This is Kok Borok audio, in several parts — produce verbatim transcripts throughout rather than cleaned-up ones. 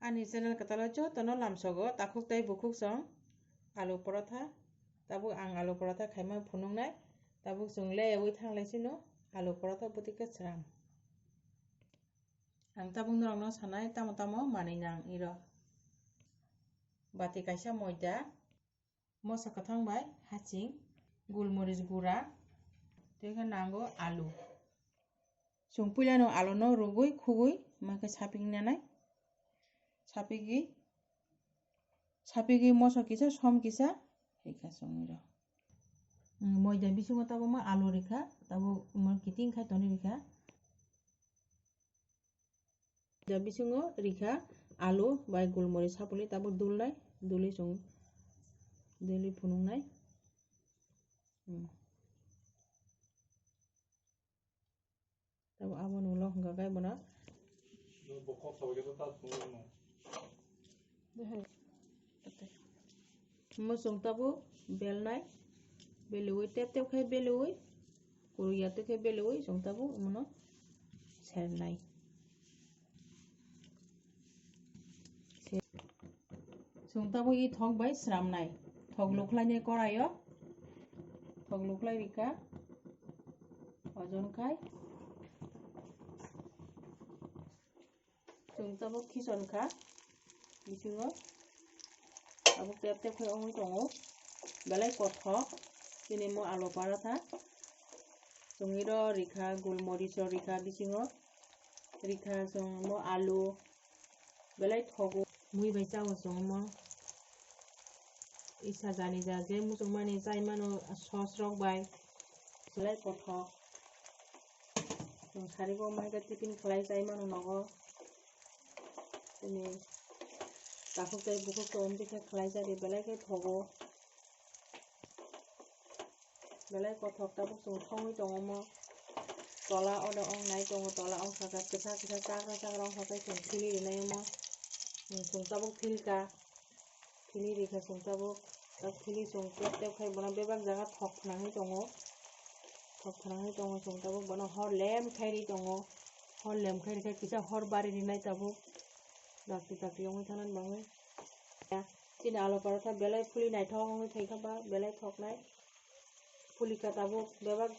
Ani channel kwtal o jotono lamsogo, takhuk tei bukhuk chwng alu porotha. Tabuk ang alu porotha khaima phunuknai. Tabuk chwng leyaui thanglai sino alu porotha bwtwi kwchwrang. Ang tabuk norokno sanai tamo tamo manwi nang iro. Bati kaisa moida, moso kwthang bai haching, gulmorich gura, tei khe nango alu. Chwng puilano aluno rwgwi khugwi ma khe sapik nanai. Sapigwi, sapigwi moso kisa, som kisa rikha chwng iro. Moida bisingo tabuk ma alu rikha, tabuk ma kiting khai toni rikha. Da bisingo rikha alu bai gulmorich sapuli tabuk dulnai, duli chwng duli phunuknai. Hmm. Tabuk abono ulo hwnkha khe bono. Mo chwng tabuk belnai, belwi tep tep khe belwi, kuru ya twi khe belwi chwng tabuk mono sernai. Chwng tabuk i thok bai sramnai, thok lukhlainai koraio, thok lukhlai rikha, ojon khai. Chwng tabuk khison kha, bisingo tabuk tep tep khe wngwi tongo, belai kothok, chini mo alu paratha, chwng iro rikha, gulmoricho rikha bisingo, rikha chwng mo alu, belai thogo, mui bai chao chwng mo, isa jani ja je muchungmani chai mano sos rok bai, belai kothok. Chwng sari bo mai khe tiffin khlai chai mano nogo. Chini takhuk tei bukhuk tongwi khe khlai chadi belai khe thogo. Belai kothok tabuk chwng thongwi tongo mo. Tola oro ong nai tongo, tola ong saka kwchak kwchak chakra chakra ong sakai chwng philwi rinai omo. Chwng tabuk philka. Philwi rikha chwng tabuk, tak philwi chwng tep tep khai bono bebak jaga thok phnangwi tongo, thok phnangwi tongo chwng tabuk, bono hor lem khairi tongo, hor lem khairi khe kisa hor bari rinai tabuk, dakti dakti wngwi thanani bagwi. Chini alu paratha belai phuli naithok wngwi thai kha ba, belai thoknai. Phulika tabuk bebak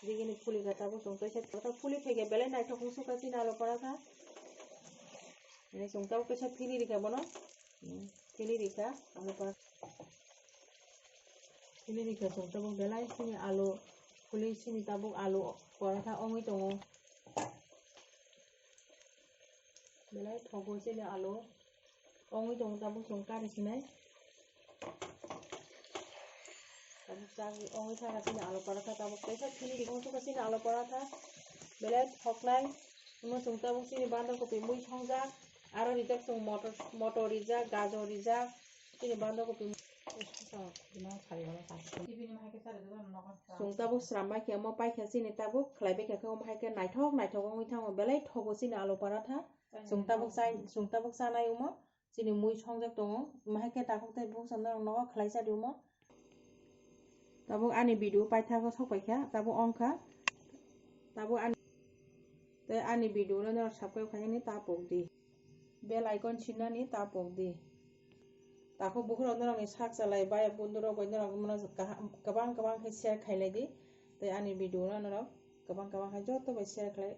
digini phulika tabuk chwng kaisa phuli phaikha belai naithok wng sukha chini alu paratha. Chwng tabuk kaisa phili rikha bono. Hmm, phili rikha alu paratha. Phili rikha chwng tabuk belai chini alu phuli chini tabuk alu paratha wngwi tongo. Belai thogo chini alu. Ongwi tongo tabuk chwng kari sinai. Tabuk chak ongwi thangkha chini alu paratha tabuk kaisa phili rikha chini alu paratha. Belai thoknai. Omo chwng tabuk chini bandha kopi mui thongjak. Aro rijak chwng motor, motor rijak, gajor rijak. Chini bandha kopi. Chwng tabuk sram bai khe omo paikha chini tabuk khlai bai kha khe omo hai khe naithok naithok wngwi thango belai thogo chini alu paratha. Chwng tabuk chai, chwng tabuk chanai omo chini mui songjak tongo omo hai khe takhuk tei buksa norok nogo khlai chadi omo. Tabuk ani video paithago sok paikha tabuk ongkha tabuk ani tei ani video no norok subscribe khainani ta pokdi. Bell icon sinani ta pokdi. Takhuk bukhurok norokni sak chalai bai bondhurok bai norok bono kaham, kwbang kwbang khe share khailai di. Tei ani video no norok kwbang kwbang khe joto bai share khlai,